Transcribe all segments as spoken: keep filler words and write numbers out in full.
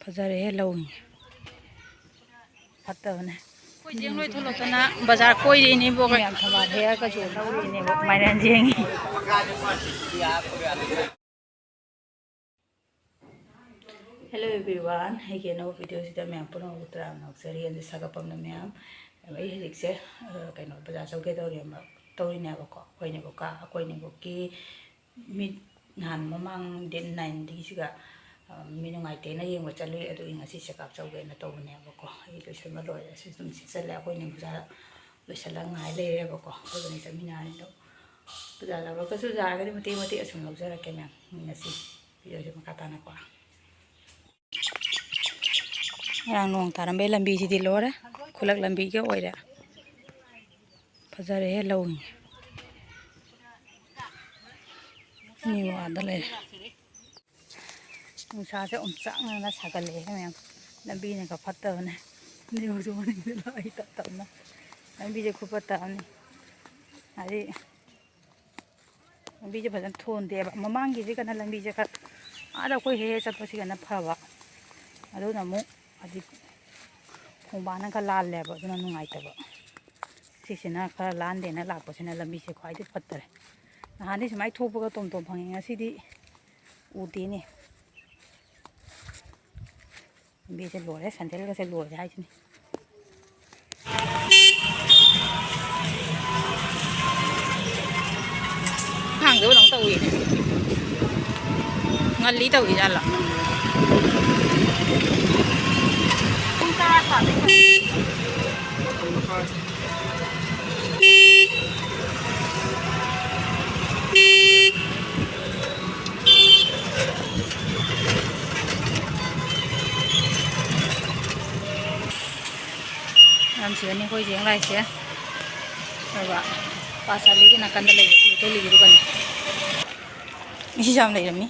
ꯐꯖꯔꯦꯍꯦ, ꯂꯧ꯫ ꯐꯠꯇꯕꯅꯦ꯫ ꯑꯩꯈꯣꯏ ꯆꯦꯡ ꯂꯣꯏ ꯊꯣꯛꯂꯛꯇꯅ ꯕꯖꯥꯔ ꯀꯣꯏꯔꯤꯅꯦꯕꯣ꯫ ꯃꯌꯥꯝ ꯊꯝꯕꯥꯜ ꯍꯦꯛꯑꯒꯁꯨ ꯂꯧꯔꯤꯅꯦꯕꯣ, ꯃꯥꯏꯔꯦꯟ ꯆꯦꯡ꯫ Hello everyone, ꯑꯩꯒꯤ ꯑꯅꯧꯕ video ꯁꯤꯗ ꯃꯌꯥꯝ ꯄꯨꯝꯅꯃꯛ ꯇꯔꯥꯝꯅ ꯑꯣꯛꯆꯔꯤ꯫ ꯑꯗꯨ ꯁꯥꯒꯠꯐꯝꯅ ꯃꯌꯥꯝ, ꯑꯩ ꯍꯧꯖꯤꯛꯁꯦ, ꯑ, ꯀꯩꯅꯣ, ꯕꯖꯥꯔ ꯆꯠꯀꯦ ꯇꯧꯔꯤꯕ, ꯇꯧꯔꯤꯅꯦꯕꯀꯣ꯫ ꯑꯩꯈꯣꯏ ꯅꯦꯕꯣꯛꯀ, ꯑꯩꯈꯣꯏ ꯅꯦꯕꯣꯛꯀꯤ ꯃꯤꯠ ꯅꯍꯥꯟ ꯃꯃꯥꯡ date nineꯗꯒꯤꯁꯤꯒ, ꯑ, ꯃꯤꯠ ꯅꯨꯡꯉꯥꯏꯇꯦꯅ ꯌꯦꯡꯕ ꯆꯠꯂꯨꯏ꯫ ꯑꯗꯨꯒꯤ ꯉꯁꯤ check up ꯆꯧꯒꯦꯅ ꯇꯧꯕꯅꯦꯕꯀꯣ꯫ ꯑꯩ ꯂꯣꯏꯁꯟꯕ ꯂꯣꯏꯔꯦ꯫ ꯑꯁꯤ ꯑꯗꯨꯝ ꯁꯤ ꯆꯠꯂꯦ꯫ ꯑꯩꯈꯣꯏ ꯅꯦ ꯕꯖꯥꯔ ꯂꯣꯏꯁꯜꯂ ꯉꯥꯏ ꯂꯩꯔꯦꯕꯀꯣ꯫ ꯑꯩꯈꯣꯏ ꯆꯠꯃꯤꯟꯅꯔꯅꯤ꯫ ꯑꯗꯣ ꯕꯖꯥꯔ ꯌꯧꯔꯒꯁꯨ ꯌꯥꯔꯒꯗꯤ ꯃꯇꯦꯛ ꯃꯇꯦꯛ ꯑꯁꯨꯝ ꯂꯧꯖꯔꯛꯀꯦ ꯃꯌꯥꯝ꯫ ꯉꯁꯤ videoꯁꯦ ꯃꯈꯥ ꯇꯥꯅꯀꯣ꯫ ꯉꯔꯥꯡ ꯅꯣꯡ ꯇꯥꯔꯝꯕꯩ ꯂꯝꯕꯤꯁꯤꯗꯤ ꯂꯣꯏꯔꯦ, ꯈꯨꯜꯂꯛ ꯂꯝꯕꯤꯒ ꯑꯣꯏꯔꯦ꯫ ꯐꯖꯔꯦꯍꯦ ꯂꯧ꯫ ꯃꯤ ꯋꯥꯗ ꯂꯩꯔꯦ꯫ ꯅꯨꯡꯁꯥꯁꯦ ꯑꯣꯝꯆꯥꯛꯅꯅ ꯁꯥꯒꯠꯂꯛꯑꯦ ꯃꯌꯥꯝ꯫ ꯂꯝꯕꯤꯅꯒ ꯐꯠꯇꯕꯅꯦ꯫ ꯅꯦꯕꯣꯛꯁꯨ ꯃꯅꯤꯡꯗ ꯂꯥꯛꯏ ꯇꯞ ꯇꯞꯅ꯫ ꯂꯝꯕꯤꯁꯦ ꯈꯨꯐꯠꯇ ꯑꯃꯅꯤ꯫ ꯍꯥꯏꯗꯤ ꯂꯝꯕꯤꯁꯦ ꯐꯖꯅ ꯊꯣꯟꯗꯦꯕ꯫ ꯃꯃꯥꯡꯒꯤꯁꯤꯒꯅ ꯂꯝꯕꯤꯁꯦ ꯈꯔ, ꯑꯥꯗ ꯑꯩꯈꯣꯏ ꯍꯦꯛ ꯍꯦꯛ ꯆꯠꯄꯁꯤꯒꯅ ꯐꯕ꯫ ꯑꯗꯨꯅ ꯑꯃꯨꯛ ꯍꯥꯏꯗꯤ ꯈꯣꯡꯕꯥꯟꯅ ꯈꯔ ꯂꯥꯜꯂꯦꯕ, ꯑꯗꯨꯅ ꯅꯨꯡꯉꯥꯏꯇꯕ꯫ ꯁꯤꯁꯤꯅ ꯈꯔ ꯂꯥꯟꯗꯦꯅ ꯂꯥꯛꯄꯁꯤꯅ ꯂꯝꯕꯤꯁꯦ ꯈ꯭ꯋꯥꯏꯗꯒꯤ ꯐꯠꯇꯔꯦ꯫ ꯅꯍꯥꯟꯗꯤ ꯁꯨꯃꯥꯏꯅ ꯊꯣꯛꯄꯒ ꯇꯣꯝ ꯇꯣꯝ ꯐꯪꯉꯤ, ꯉꯁꯤꯗꯤ ꯎꯗꯦꯅꯦ꯫ ꯂꯝꯕꯤꯁꯦ ꯂꯣꯏꯔꯦ, ꯁꯦꯟꯗꯜꯒꯁꯦ ꯂꯣꯏꯔꯦ ꯍꯥꯏꯁꯤꯅꯤ꯫ ꯍꯥꯡꯗꯕꯗꯧꯅ ꯇꯧꯏꯅꯦ꯫ ꯉꯜꯂꯤ ꯇꯧꯏ ꯖꯥꯠꯂꯣ? ꯄꯨꯡ ꯇꯔꯥ ꯇꯥꯗꯣꯏ꯫ ꯌꯥꯝ ꯁꯤꯗꯅꯤ ꯑꯩꯈꯣꯏ ꯆꯦꯡ ꯂꯥꯛꯏꯁꯦ꯫ ꯑꯗꯨꯒ ꯄꯥꯁꯥꯂꯤꯒꯤ ꯅꯥꯀꯟꯗ ꯂꯩꯕ ꯇꯨꯂꯤꯒꯤꯗꯨꯒꯅꯤ꯫ ꯏꯁꯤ ꯌꯥꯝ ꯂꯩꯔꯝꯃꯤ꯫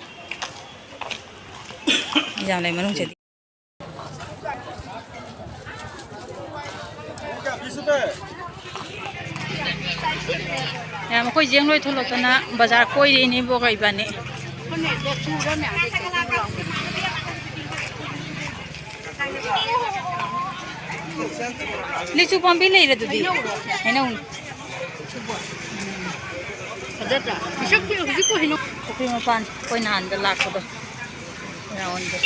ꯌꯥꯝ ꯂꯩ ꯃꯅꯨꯡ ꯆꯪꯗꯤ꯫ ꯌꯥꯝ ꯑꯩꯈꯣꯏ ꯆꯦꯡ ꯂꯣꯏ ꯊꯣꯛꯂꯛꯇꯅ ꯕꯖꯥꯔ ꯀꯣꯏꯔꯤꯅꯤ ꯏꯕꯣꯛꯀ ꯏꯕꯥꯅꯤ꯫ ꯂꯤꯆꯨ ꯄꯥꯝꯕꯤ ꯂꯩꯔꯦ ꯑꯗꯨꯗꯤ꯫ ꯍꯩꯅꯧ꯫ ꯐꯖꯗ꯭ꯔꯥ? ꯃꯁꯛꯇꯤ ꯍꯧꯖꯤꯛꯄꯨ ꯍꯩꯅꯧ꯫ ꯄꯨꯈ꯭ꯔꯤ ꯃꯄꯥꯟ ꯑꯩꯈꯣꯏ ꯅꯍꯥꯟꯗ ꯂꯥꯛꯄꯗꯣ꯫ ꯔꯥꯎꯟꯗꯣ꯫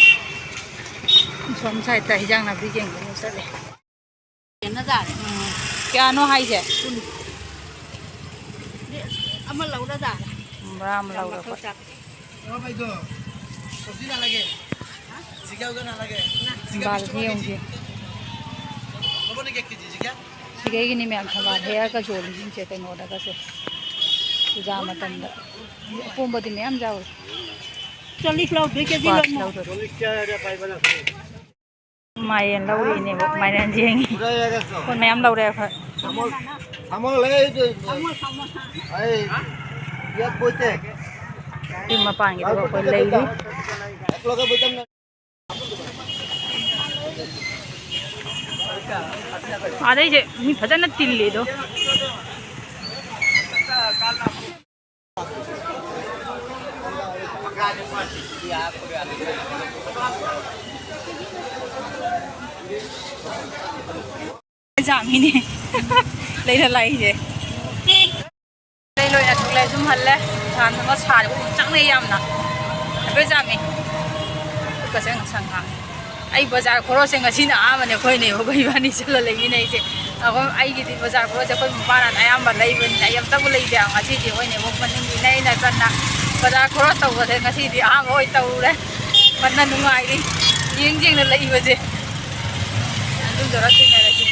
ꯁꯣꯝ ꯁꯥꯏꯠꯇ ꯍꯤꯟꯖꯥꯡ ꯅꯥꯄꯤ ꯌꯦꯡꯕ ꯑꯃꯨꯛ ꯆꯠꯂꯦ꯫ ꯎꯝ꯫ ꯀꯌꯥꯅꯣ ꯍꯥꯏꯁꯦ? ꯑꯃ ꯂꯧꯔꯗ? ꯕꯣꯔꯥ ꯑꯃ ꯂꯧꯔꯕ꯫ ꯀꯩꯅꯣ ꯍꯥꯏꯗꯣ, ꯁꯕꯖꯤ ꯅꯥ ꯂꯒꯦ? ꯖꯤꯒꯥ ꯎꯒ ꯅꯥ ꯂꯒꯦ? ꯖꯤꯒꯥ ꯕꯥꯜꯗꯤ ꯕꯤꯁ ꯔꯨꯄꯤꯌꯦ ꯀꯦꯖꯤ꯫ ꯌꯦꯡꯉꯨꯁꯦ꯫ ꯂꯧꯕꯅꯦ ꯀꯦ ꯖꯤꯒ? ꯁꯤꯈꯩꯒꯤꯅꯦ ꯃꯌꯥꯝ ꯊꯝꯕꯥꯜ ꯍꯦꯛꯑꯒ ꯌꯣꯜꯂꯤꯁꯤꯡꯁꯦ ꯀꯩꯅꯣꯗꯒꯁꯦ꯫ ꯄꯨꯖꯥ ꯃꯇꯝꯗ꯫ ꯑꯄꯣꯝꯕꯗꯤ ꯃꯌꯥꯝ ꯌꯥꯎꯔꯤ꯫ ꯆꯜꯂꯤꯁ ꯂꯧꯗꯣꯏ ꯀꯦꯖꯤ ꯄꯥꯁ ꯂꯧꯅ꯫ ꯂꯧꯗꯣꯏ꯫ ꯃꯥꯏꯔꯦꯟ ꯂꯧꯔꯤꯅꯦꯕ, ꯃꯥꯏꯔꯦꯟ ꯌꯦꯡꯉꯤ꯫ ꯄꯣꯠ ꯃꯌꯥꯝ ꯂꯧꯔꯦ ꯑꯩꯈꯣꯏ꯫ ꯑꯃꯨꯜ, ꯑꯃꯨꯜ ꯂꯩ, ꯑꯩ ꯌꯦꯠ ꯄꯣꯠꯇꯦ꯫ ꯁꯤ ꯃꯄꯥꯟꯒꯤꯗꯨꯒ ꯑꯩꯈꯣꯏ ꯂꯩꯔꯤ꯫ ꯑꯗꯩꯁꯦ ꯃꯤ ꯐꯖꯅ ꯇꯤꯜꯂꯤꯗꯣ꯫ ꯖꯥꯝꯃꯤꯅꯦ꯫ ꯂꯩꯔ ꯂꯥꯛꯏꯁꯦ꯫ ꯂꯩ ꯂꯣꯏꯅ ꯊꯣꯛꯂꯦ, ꯌꯨꯝ ꯍꯜꯂꯦ꯫ ꯅꯨꯡꯁꯥ ꯑꯃ ꯁꯥꯔꯦ, ꯑꯣꯝꯆꯥꯛꯅꯩ ꯌꯥꯝꯅ꯫ ꯍꯥꯏꯐꯦꯠ ꯖꯥꯝꯃꯤ꯫ ꯈꯨꯠꯀꯁꯦ ꯉꯁꯪ ꯉꯥꯡꯉꯦ꯫ ꯑꯩ ꯕꯖꯥꯔ ꯈꯣꯔꯣꯁꯦ ꯉꯁꯤꯅ ꯑꯍꯥꯟꯕꯅꯦ ꯑꯩꯈꯣꯏ ꯅꯦꯕꯣꯛ ꯏꯕꯥꯅꯤ ꯆꯠꯂ ꯂꯩꯃꯤꯟꯅꯩꯁꯦ꯫ ꯑꯩꯈꯣꯏ, ꯑꯩꯒꯤꯗꯤ ꯕꯖꯥꯔ ꯈꯣꯔꯣꯁꯦ ꯑꯩꯈꯣꯏ ꯃꯄꯥꯅ ꯑꯌꯥꯝꯕ ꯂꯩꯕꯅꯤꯅ ꯑꯩ ꯑꯝꯇꯕꯨ ꯂꯩꯗꯦ꯫ ꯉꯁꯤꯗꯤ ꯑꯩꯈꯣꯏ ꯅꯦꯕꯣꯛ ꯃꯅꯤꯡꯒꯤ ꯏꯅꯩ ꯅꯆꯟꯅ ꯕꯖꯥꯔ ꯈꯣꯔꯣꯁ ꯇꯧꯕꯁꯦ ꯉꯁꯤꯗꯤ ꯑꯍꯥꯟꯕ ꯑꯣꯏ ꯇꯧꯔꯦ꯫ ꯐꯅ ꯅꯨꯡꯉꯥꯏꯔꯤ ꯌꯦꯡ ꯌꯦꯡꯅ ꯂꯩꯕꯁꯦ꯫ ꯑꯗꯨꯝ ꯇꯧꯔ ꯊꯦꯡꯅꯔꯁꯤ꯫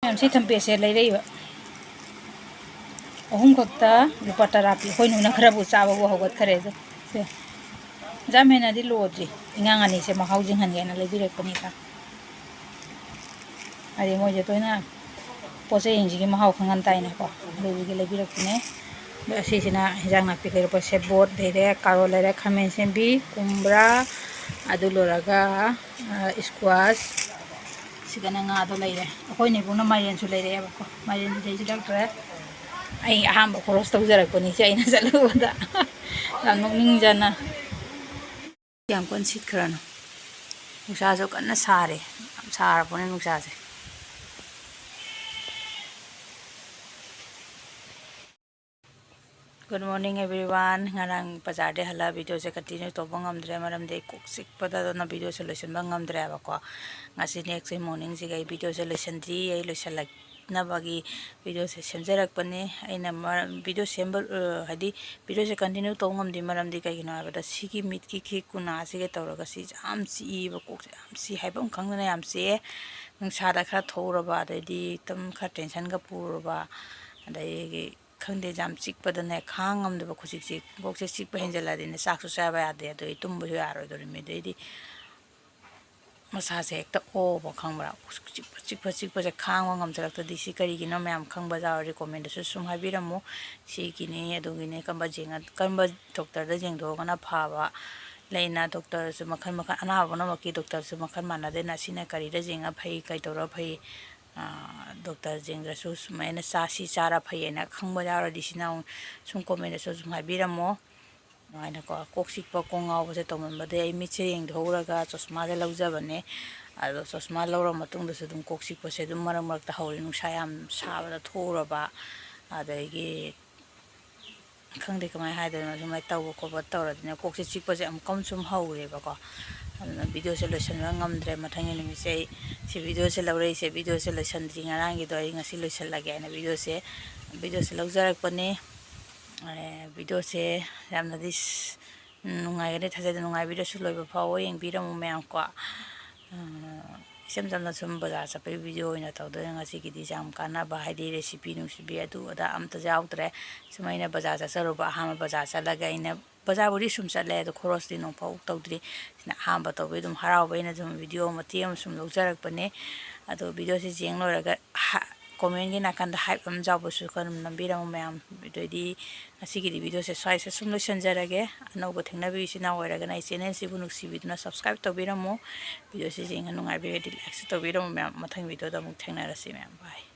ꯃꯌꯥꯝ ꯁꯤ ꯊꯝꯄꯦꯠꯁꯦ ꯂꯩꯔꯛꯏꯕ꯫ ꯑꯍꯨꯝ ꯈꯛꯇ ꯂꯨꯄꯥ ꯇꯔꯥ ꯄꯤ꯫ ꯑꯩꯈꯣꯏ ꯅꯨꯅ ꯈꯔꯕꯨ ꯆꯥꯕꯕꯨ ꯍꯧꯒꯠꯈꯔꯦ ꯑꯗꯣ꯫ ꯁꯦ꯫ ꯌꯥꯝ ꯍꯦꯟꯅꯗꯤ ꯂꯣꯗ꯭ꯔꯤ꯫ ꯑꯉꯥꯡ ꯑꯅꯤꯁꯦ ꯃꯍꯥꯎ ꯌꯦꯡꯍꯟꯒꯦꯅ ꯂꯩꯕꯤꯔꯛꯄꯅꯤꯗ꯫ ꯍꯥꯏꯗꯤ ꯃꯣꯏꯁꯦ ꯇꯣꯏꯅ ꯄꯣꯠ ꯆꯩꯁꯤꯡꯁꯤꯒꯤ ꯃꯍꯥꯎ ꯈꯪꯍꯟ ꯇꯥꯏꯅꯀꯣ꯫ ꯑꯗꯨꯗꯨꯒꯤ ꯂꯩꯕꯤꯔꯛꯄꯅꯦ꯫ ꯑꯗꯣ ꯑꯁꯤꯁꯤꯅ ꯍꯤꯟꯖꯥꯡ ꯅꯥꯄꯤ ꯂꯩꯔꯛꯄ ꯁꯦꯕꯣꯠ ꯂꯩꯔꯦ, ꯀꯥꯔꯣꯠ ꯂꯩꯔꯦ, ꯈꯥꯃꯦꯟ ꯑꯁꯤꯟꯕꯤ, ꯀꯨꯝꯕ꯭ꯔꯥ, ꯑꯗꯨ ꯂꯣꯏꯔꯒ, ꯑ, squash, ꯁꯤꯗꯅ ꯉꯥꯗꯣ ꯂꯩꯔꯦ꯫ ꯑꯩꯈꯣꯏ ꯅꯦꯕꯨꯡꯅ ꯃꯥꯏꯔꯦꯟꯁꯨ ꯂꯩꯔꯛꯑꯦꯕꯀꯣ꯫ ꯃꯥꯏꯔꯦꯟꯗꯤ ꯂꯩꯁꯤꯜꯂꯛꯇ꯭ꯔꯦ꯫ ꯑꯩ ꯑꯍꯥꯟꯕ ꯈꯣꯔꯣꯁ ꯇꯧꯖꯔꯛꯄꯅꯤ ꯁꯤ ꯑꯩꯅ ꯆꯠꯂꯨꯕꯗ꯫ ꯌꯥꯝ ꯅꯣꯛꯅꯤꯡꯖꯥꯠꯅ꯫ ꯀꯌꯥꯝ ꯀꯟꯅ ꯁꯤꯠꯈ꯭ꯔꯅꯣ? ꯅꯨꯡꯁꯥꯁꯨ ꯀꯟꯅ ꯁꯥꯔꯦ, ꯌꯥꯝ ꯁꯥꯔꯕꯅꯦ ꯅꯨꯡꯁꯥꯁꯦ꯫ Good morning everyone꯫ ꯉꯔꯥꯡ ꯕꯖꯥꯔꯗꯩ ꯍꯜꯂꯛꯑ ꯚꯤꯗꯤꯑꯣꯁꯦ ꯀꯟꯇꯤꯅ꯭ꯌꯨ ꯇꯧꯕ ꯉꯝꯗ꯭ꯔꯦ, ꯃꯔꯝꯗꯤ ꯑꯩ ꯀꯣꯛ ꯆꯤꯛꯄꯗ ꯑꯗꯨꯅ ꯚꯤꯗꯤꯑꯣꯁꯦ ꯂꯣꯏꯁꯤꯟꯕ ꯉꯝꯗ꯭ꯔꯦꯕꯀꯣ꯫ ꯉꯁꯤ ꯅꯦꯛꯁ ꯃꯣꯔꯅꯤꯡꯁꯤꯒ ꯑꯩ ꯚꯤꯗꯤꯑꯣꯁꯦ ꯂꯣꯏꯁꯤꯟꯗ꯭ꯔꯤ꯫ ꯑꯩ ꯂꯣꯏꯁꯤꯜꯂꯛꯅꯕꯒꯤ ꯚꯤꯗꯤꯑꯣꯁꯦ ꯁꯦꯝꯖꯔꯛꯄꯅꯦ꯫ ꯑꯩꯅ ꯃꯔꯝ, ꯚꯤꯗꯤꯑꯣ ꯁꯦꯝꯕ, ꯑ, ꯍꯥꯏꯗꯤ ꯚꯤꯗꯤꯑꯣꯁꯦ ꯀꯟꯇꯤꯅ꯭ꯌꯨ ꯇꯧꯕ ꯉꯝꯗꯦ, ꯃꯔꯝꯗꯤ ꯀꯩꯒꯤꯅꯣ ꯍꯥꯏꯕꯗ ꯁꯤꯒꯤ ꯃꯤꯠꯀꯤ ꯈꯤ ꯀꯨꯅꯥꯁꯤꯒ ꯇꯧꯔꯒ ꯁꯤ ꯌꯥꯝ ꯆꯤꯛꯏꯕ, ꯀꯣꯛꯁꯦ ꯌꯥꯝ ꯆꯤꯛ, ꯍꯥꯏꯐꯝ ꯈꯪꯗꯅ ꯌꯥꯝ ꯆꯤꯛꯑꯦ꯫ ꯅꯨꯡꯁꯥꯗ ꯈꯔ ꯊꯣꯛꯎꯔꯕ, ꯑꯗꯩꯗꯤ ꯑꯗꯨꯝ ꯈꯔ ꯇꯦꯟꯁꯟꯒ ꯄꯨꯔꯨꯔꯕ, ꯑꯗꯒꯤ ꯈꯪꯗꯦ, ꯌꯥꯝ ꯆꯤꯛꯄꯗꯅꯦ ꯈꯥꯡ ꯉꯝꯗꯕ ꯈꯨꯆꯤꯛꯁꯦ꯫ ꯀꯣꯛꯁꯦ ꯆꯤꯛꯄ ꯍꯦꯟꯖꯜꯂꯛꯑꯗꯤꯅꯦ ꯆꯥꯛꯁꯨ ꯆꯥꯕ ꯌꯥꯗꯦ, ꯑꯗꯨꯗꯩ ꯇꯨꯝꯕꯁꯨ ꯌꯥꯔꯣꯏꯗꯧꯔꯤꯃꯤ꯫ ꯑꯗꯩꯗꯤ ꯃꯁꯥꯁꯦ ꯍꯦꯛꯇ ꯑꯣꯕ ꯈꯪꯕ꯭ꯔꯥ? ꯆꯤꯛꯄ, ꯆꯤꯛꯄ, ꯆꯤꯛꯄꯁꯦ ꯈꯥꯡꯕ ꯉꯝꯁꯤꯜꯂꯛꯇ꯭ꯔꯗꯤ ꯁꯤ ꯀꯔꯤꯒꯤꯅꯣ? ꯃꯌꯥꯝ ꯈꯪꯕ ꯌꯥꯎꯔꯗꯤ ꯀꯣꯃꯦꯟꯗꯁꯨ ꯁꯨꯝ ꯍꯥꯏꯕꯤꯔꯝꯃꯨ꯫ ꯁꯤꯒꯤꯅꯤ, ꯑꯗꯨꯒꯤꯅꯤ, ꯀꯔꯝꯕ ꯌꯦꯡꯉ-, ꯀꯔꯝꯕ ꯗꯣꯛꯇꯔꯗ ꯌꯦꯡꯊꯣꯛꯑꯒꯅ ꯐꯕ ꯂꯩꯅ? ꯗꯣꯛꯇꯔꯁꯨ ꯃꯈꯜ ꯃꯈꯜ, ꯑꯅꯥꯕ ꯄꯨꯝꯅꯃꯛꯀꯤ ꯗꯣꯛꯇꯔꯁꯨ ꯃꯈꯜ ꯃꯥꯟꯅꯗꯦꯅ, ꯁꯤꯅ ꯀꯔꯤꯗ ꯌꯦꯡꯉ ꯐꯩ, ꯀꯩꯗꯧꯔ ꯐꯩ, ꯑꯥ, ꯗꯣꯛꯇꯔ ꯌꯦꯡꯗ꯭ꯔꯁꯨ ꯁꯨꯃꯥꯏꯅ ꯆꯥ, ꯁꯤ ꯆꯥꯔ ꯐꯩ ꯍꯥꯏꯅ ꯈꯪꯕ ꯌꯥꯎꯔꯗꯤ ꯁꯤꯅ ꯑꯃꯨꯛ ꯁꯨꯝ ꯀꯣꯃꯦꯟꯗꯁꯨ ꯁꯨꯝ ꯍꯥꯏꯕꯤꯔꯝꯃꯣ꯫ ꯑꯗꯨꯃꯥꯏꯅꯀꯣ, ꯀꯣꯛ ꯆꯤꯛꯄ, ꯀꯣꯛ ꯉꯥꯎꯕꯁꯦ ꯇꯧꯃꯟꯕꯗꯩ ꯑꯩ ꯃꯤꯠꯁꯦ ꯌꯦꯡꯊꯣꯛꯎꯔꯒ ꯆꯣꯁꯃꯥꯁꯦ ꯂꯧꯖꯕꯅꯦ꯫ ꯑꯗꯣ ꯆꯣꯁꯃꯥ ꯂꯧꯔ ꯃꯇꯨꯡꯗꯁꯨ ꯑꯗꯨꯝ ꯀꯣꯛ ꯆꯤꯛꯄꯁꯦ ꯑꯗꯨꯝ ꯃꯔꯛ ꯃꯔꯛꯇ ꯍꯧꯔꯦ, ꯅꯨꯡꯁꯥ ꯌꯥꯝ ꯁꯥꯕꯗ ꯊꯣꯛꯎꯔꯕ, ꯑꯗꯒꯤ ꯈꯪꯗꯦ ꯀꯃꯥꯏꯅ ꯍꯥꯏꯗꯣꯏꯅꯣ, ꯑꯗꯨꯃꯥꯏꯅ ꯇꯧꯕ ꯈꯣꯠꯄ ꯇꯧꯔꯗꯤꯅꯦ, ꯀꯣꯛꯁꯦ ꯆꯤꯛꯄꯁꯦ ꯑꯃꯨꯛꯀ ꯁꯨꯝ ꯍꯧꯔꯦꯕꯀꯣ꯫ ꯑꯗꯨꯅ ꯚꯤꯗꯤꯑꯣꯁꯦ ꯂꯣꯏꯁꯤꯟꯕ ꯉꯝꯗ꯭ꯔꯦ꯫ ꯃꯊꯪꯒꯤ ꯅꯨꯃꯤꯠꯁꯦ ꯑꯩ ꯁꯤ ꯚꯤꯗꯤꯑꯣꯁꯦ ꯂꯧꯔꯛꯏꯁꯦ, ꯚꯤꯗꯤꯑꯣꯁꯦ ꯂꯣꯏꯁꯤꯟꯗ꯭ꯔꯤ, ꯉꯔꯥꯡꯒꯤꯗꯣ ꯑꯩ ꯉꯁꯤ ꯂꯣꯏꯁꯤꯜꯂꯒꯦ ꯍꯥꯏꯅ ꯚꯤꯗꯤꯑꯣꯁꯦ, ꯚꯤꯗꯤꯑꯣꯁꯦ ꯂꯧꯖꯔꯛꯄꯅꯦ꯫ ꯑꯦ, ꯚꯤꯗꯤꯑꯣꯁꯦ ꯌꯥꯝꯅꯗꯤ ꯁ-, ꯅꯨꯡꯉꯥꯏꯒꯅꯤ ꯊꯥꯖꯩ꯫ ꯑꯗꯨ ꯅꯨꯡꯉꯥꯏꯕꯤꯔꯁꯨ ꯂꯣꯏꯕ ꯐꯥꯎꯕ ꯌꯦꯡꯕꯤꯔꯝꯃꯨ ꯃꯌꯥꯝ ꯀꯣ꯫ ꯎꯝ, ꯏꯆꯝ ꯆꯝꯅ ꯁꯨꯝ ꯕꯖꯥꯔ ꯆꯠꯄꯒꯤ ꯚꯤꯗꯤꯑꯣ ꯑꯣꯏꯅ ꯇꯧꯗꯣꯏꯅꯦ ꯉꯁꯤꯒꯤꯗꯤ꯫ ꯌꯥꯝ ꯀꯥꯟꯅꯕ ꯍꯥꯏꯗꯤ ꯔꯦꯁꯤꯄꯤ ꯅꯨꯡꯁꯤꯄꯤ ꯑꯗꯨ ꯑꯗꯥ ꯑꯝꯇ ꯌꯥꯎꯗ꯭ꯔꯦ꯫ ꯁꯨꯝ ꯑꯩꯅ ꯕꯖꯥꯔ ꯆꯠꯆꯔꯨꯕ, ꯑꯍꯥꯟꯕ ꯕꯖꯥꯔ ꯆꯠꯂꯒ ꯑꯩꯅ, ꯕꯖꯥꯔꯕꯨꯗꯤ ꯁꯨꯝ ꯆꯠꯂꯦ, ꯑꯗꯣ ꯈꯣꯔꯣꯁꯇꯤ ꯅꯣꯡꯐꯥꯎ ꯇꯧꯗ꯭ꯔꯤ꯫ ꯁꯤꯅ ꯑꯍꯥꯟꯕ ꯇꯧꯕꯒꯤ ꯑꯗꯨꯝ ꯍꯔꯥꯎꯕ ꯑꯩꯅ ꯁꯨꯝ ꯚꯤꯗꯤꯑꯣ ꯃꯇꯦꯛ ꯑꯃ ꯁꯨꯝ ꯂꯧꯖꯔꯛꯄꯅꯦ꯫ ꯑꯗꯣ ꯚꯤꯗꯤꯑꯣꯁꯦ ꯌꯦꯡ ꯂꯣꯏꯔꯒ ꯍꯥ-, ꯀꯣꯃꯦꯟꯒꯤ ꯅꯥꯀꯟꯗ ꯍꯥꯏꯞ ꯑꯃ ꯌꯥꯎꯕꯁꯨ ꯈꯔ ꯑꯗꯨꯝ ꯅꯝꯕꯤꯔꯝꯃꯨ ꯃꯌꯥꯝ꯫ ꯑꯗꯨꯑꯣꯏꯗꯤ ꯉꯁꯤꯒꯤꯗꯤ ꯚꯤꯗꯤꯑꯣꯁꯦ ꯁ꯭ꯋꯥꯏꯁꯦ ꯁꯨꯝ ꯂꯣꯏꯁꯤꯟꯖꯔꯒꯦ꯫ ꯑꯅꯧꯕ ꯊꯦꯡꯅꯕꯤ ꯏꯆꯤꯟ ꯏꯅꯥꯎ ꯑꯣꯏꯔꯒꯅ ꯑꯩ ꯆꯦꯅꯦꯜꯁꯤꯕꯨ ꯅꯨꯡꯁꯤꯕꯤꯗꯨꯅ subscribe ꯇꯧꯕꯤꯔꯝꯃꯨ꯫ ꯚꯤꯗꯤꯑꯣꯁꯦ ꯌꯦꯡꯉ ꯅꯨꯡꯉꯥꯏꯕꯤꯔꯗꯤ like ꯁꯨ ꯇꯧꯕꯤꯔꯝꯃꯨ ꯃꯌꯥꯝ꯫ ꯃꯊꯪ ꯚꯤꯗꯤꯑꯣꯗ ꯑꯃꯨꯛ ꯊꯦꯡꯅꯔꯁꯤ ꯃꯌꯥꯝ꯫ Bye꯫